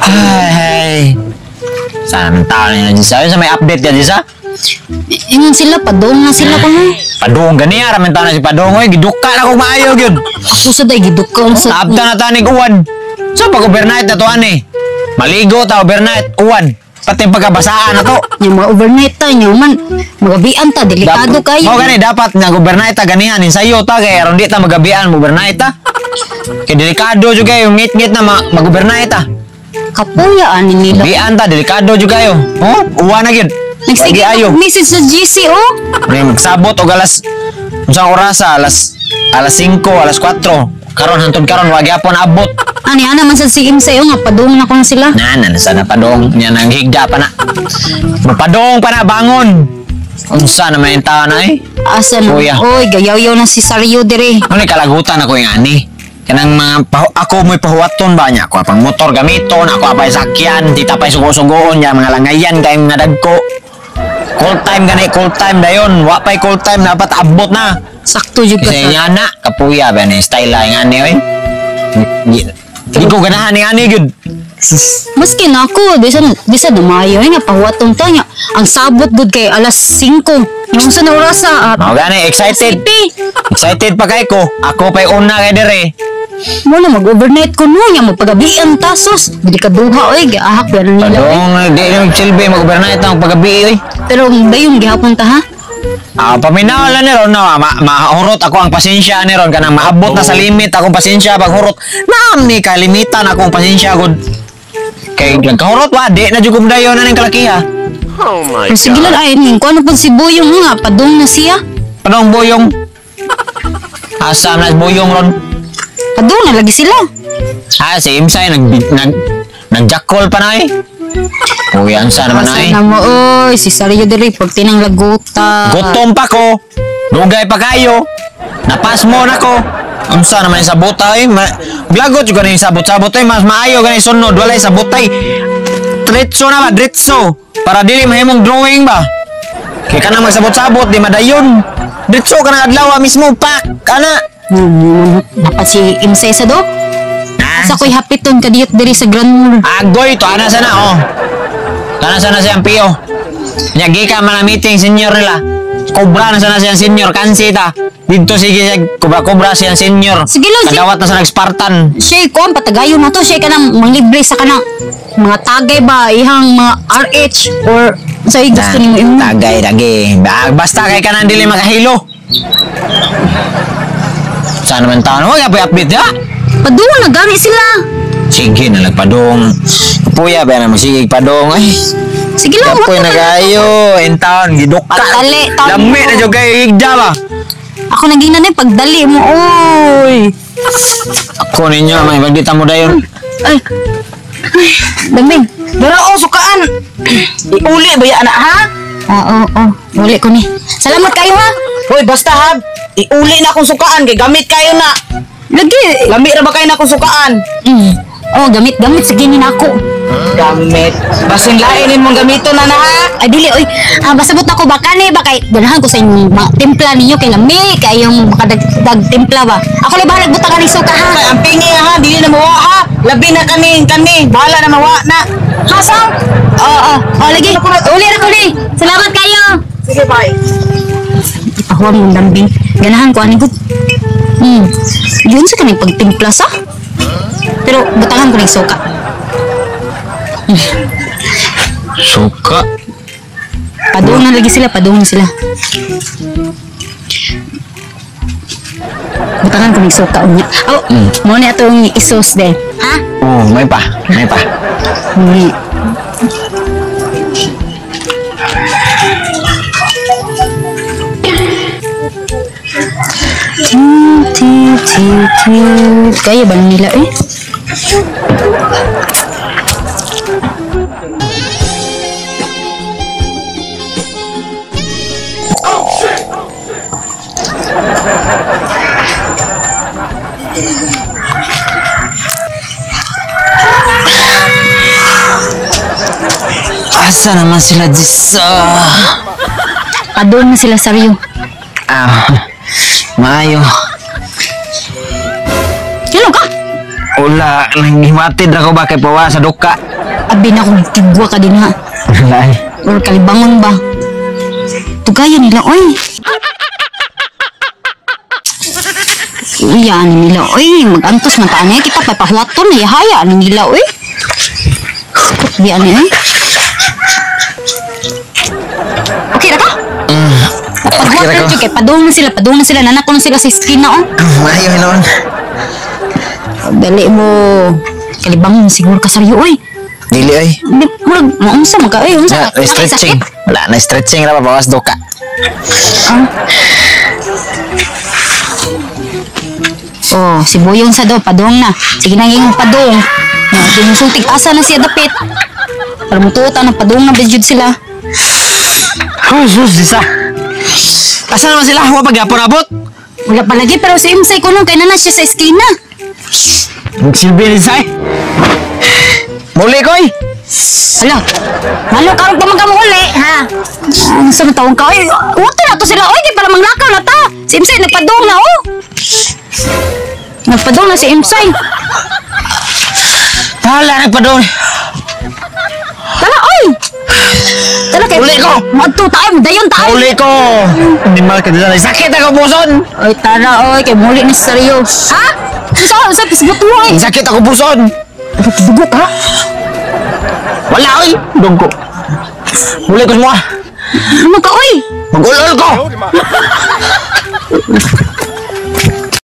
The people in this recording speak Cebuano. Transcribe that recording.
Ay. Sana man tao na Jisa. Sa may update ka, Jisa? Ingon sila, padong na sila ko no. Padong gani ara man tao na si Padong oy, giduka na kog maayo gyud. Ako sa day giduka sa Taabta na tanig uwan. So pag overnight na to ani. Maligo ta overnight uwan. Pati pagkabasaan na to. Nya mga overnight ta nya man magabian ta delikado kayo. Mao gani dapat nga overnight ta ganihan ensayo ta kay aron di ta magabian mo overnight ta. Kay delikado jud kayo ngit-ngit na mag-overnight ta. Kapuya ani nila. Bian ta delikado jud kayo. Oh, uwan na gyud. Nagsige Wagi ayo. message sa GC oh. May magsabot og alas unsang orasa alas alas 5, alas 4. Karon hantod karon wa gyapon abot. Ani ana man sa si Imsay oh nga padung na kon sila. Na na sana padong nya nang higda pa na. Mapadong pa na bangon. Unsa naman yung tao na eh? Asa na? Kuya. Oy, gayaw-yaw na si Saryo dire. Ano kalagutan ako yung ani? Kanang mga ako mo'y pahuwaton ba niya? Ako pang motor gamiton, ako apay sakyan, di tapay sugo-sugoon niya, mga langayan kay mga dagko. Call time gani, call time dayon. Wa pay call time dapat abot na. Sakto jud ka. Kasi niya na, kapuya ba ni style lang ani oy. Di ko ganahan ni ani gyud. Sus. Maski na ako, di sa dumayo eh, nga pahuwaton ta niya. Ang sabot gud kay alas 5. Yung sa na orasa, Mao gani excited. City. Excited pa kay ko. Ako pay una kay dire. Mo na mag-overnight ko no nya magpagabian ta sus. Dili ka duha oy, giahak ba na nila. Oy. Padong di na magsilbi mag-overnight ang pagabi oy. Pero dayon gihapon ta ha. Ah, paminaw lang ni ron no, mahurot ako ang pasensya ni ron kanang maabot na sa limit akong pasensya paghurot. Naam ni kalimitan akong pasensya gud. Kay nagkahurot wa di na jud dayon na ning kalakiha. Oh my Pero sige lang ay ning kuno pud si Boyong nga padung na siya. Padong boyong. Asa na boyong ron? Padung na lagi sila. Ah, si Imsay nag nag nagjakol pa na eh. Uy, ansa naman Asa ay. na mo oy, si Saryo diri pag tinang laguta. Gutom pa ko. Dugay pa kayo. Napas mo na ko. Unsa naman yung sabotay? Glagot juga na yung sabot-sabot eh. Mas maayo gani sunod. Walay sabotay. Dritso na ba? Dritso. Para dili mahimong drawing ba? Kaya ka na magsabot-sabot, di madayon. Dritso ka na adlaw mismo. Pak! Kana! Dapat si Imsay sa do. Ah, Sa ko'y hapiton kadiyot diri sa Grand Mall. Agoy, to ana sana oh. Ana sana siyang piyo. Nya gika man ang meeting senior nila. Kobra na sana siyang senior kansi ta. Dito sige siya kobra-kobra siyang senior. Sige lang, sige. Kadawat na sa nag-Spartan. Siya kuan patagayon na to, siya kanang manglibre sa kanang mga tagay ba ihang mga RH or sa gusto nimo imo. Tagay lagi. Basta kay kanang dili makahilo. Sana man taon wag apoy update ha. Padung na gani sila. Sige na nagpadong. Puya ba na masigig padong ay. Sige lang, Kapoy wag na ka na. kayo in town giduka. Pagdali, taon Lami mo. na jud kayo higda ba. Ako naging nanay pagdali mo. Oy. Ako ninyo may magdita mo dayon. Ay. Ay, daming. Dara o sukaan. Iuli ba ya anak ha? Oo, oo. Uli ko ni. Salamat kayo ha. Hoy basta ha. Iuli na akong sukaan kay gamit kayo na. Lagi. Lami ra ba kayo na akong sukaan? Oh, gamit gamit sige ni nako. Gamit. Basin lain mong gamiton na na ha. Ay dili oy. Ah, basabot ako ba kani ba kay ganahan ko sa inyong mga timpla ninyo kay lami kay yung makadagdag timpla ba. Ako lang bahalag butang ani suka ha. Ay, ang pingi ha, dili na mawa ha. Labi na kani kani, bahala na mawa na. Hasang. Oo, oo. Oh, lagi. Uli ra ko ni. Salamat kayo. Sige bye. Ipahuwam mong lambing. Ganahan ko ani gud. Yun sa kaning pagtimpla sa. Pero butangan ko ning suka. Suka. Padung na lagi sila, padung na sila. Butangan ko ning suka unya. Oh, mo ni atong isos de. Ha? Oh, may pa, may pa. Ni. Ti ti ti. Kaya ba nila eh? Asa naman sila Jisa? Padung na sila sa Rio. Ah, maayo. Hello ka? Wala, nanghimatid ra ko ba kay pawa sa duka. Abi na kung tigwa ka din ha. Wala eh. Or kalibangon ba? Tugayan nila, oy. Iya, ano nila, oy. Magantos man taan kita papahuwaton, hayahaya, ano nila, oy. Di ano eh. Okay ra ka? Okay ra Paghuwat ko. na kay padung na sila, nanak ko na sila sa skin na, oh. Maayo hinuon. Dali mo. Kalibangon siguro ka saryo, oy. Dili ay. Di, murag, maunsa man ka, oy. Unsa Na, ka? stretching. Wala na stretching ra pawas duka. Ah. Oh, si Boyong sa do, padong na. Sige na ngayong padong. Na, dinusultig asa na siya dapit. Para mutuot na padong na bidyod sila. Oh, sus, isa. Asa naman sila? Wa pa gyapon abot. Wala pa lagi, pero si Imsay ko nung kay na siya sa eskina. Silbi ni Sai. Muli koy. Hala, malo karon pa man ka mo uli, ha? Ano sa tawong ka? Oy, uto na to sila. Oy, di para manglakaw na ta. Si Imsay nagpadong na, oh. Nagpadong na si Imsay. Hala nagpadong. Tara, oy! Tara kay Uli ko! Madto tayo, dayon tayo. Muli ko. Hindi mal ka dyan. Sakit ako puson. Oy, tara, oy, kay muli ni Seryo. Ha? Unsa unsa pisgot mo, oy? Sakit ako puson. Dugo ka? Wala oy. Dugko. Muli ko semua. Ano ka, oy? Magulol ko.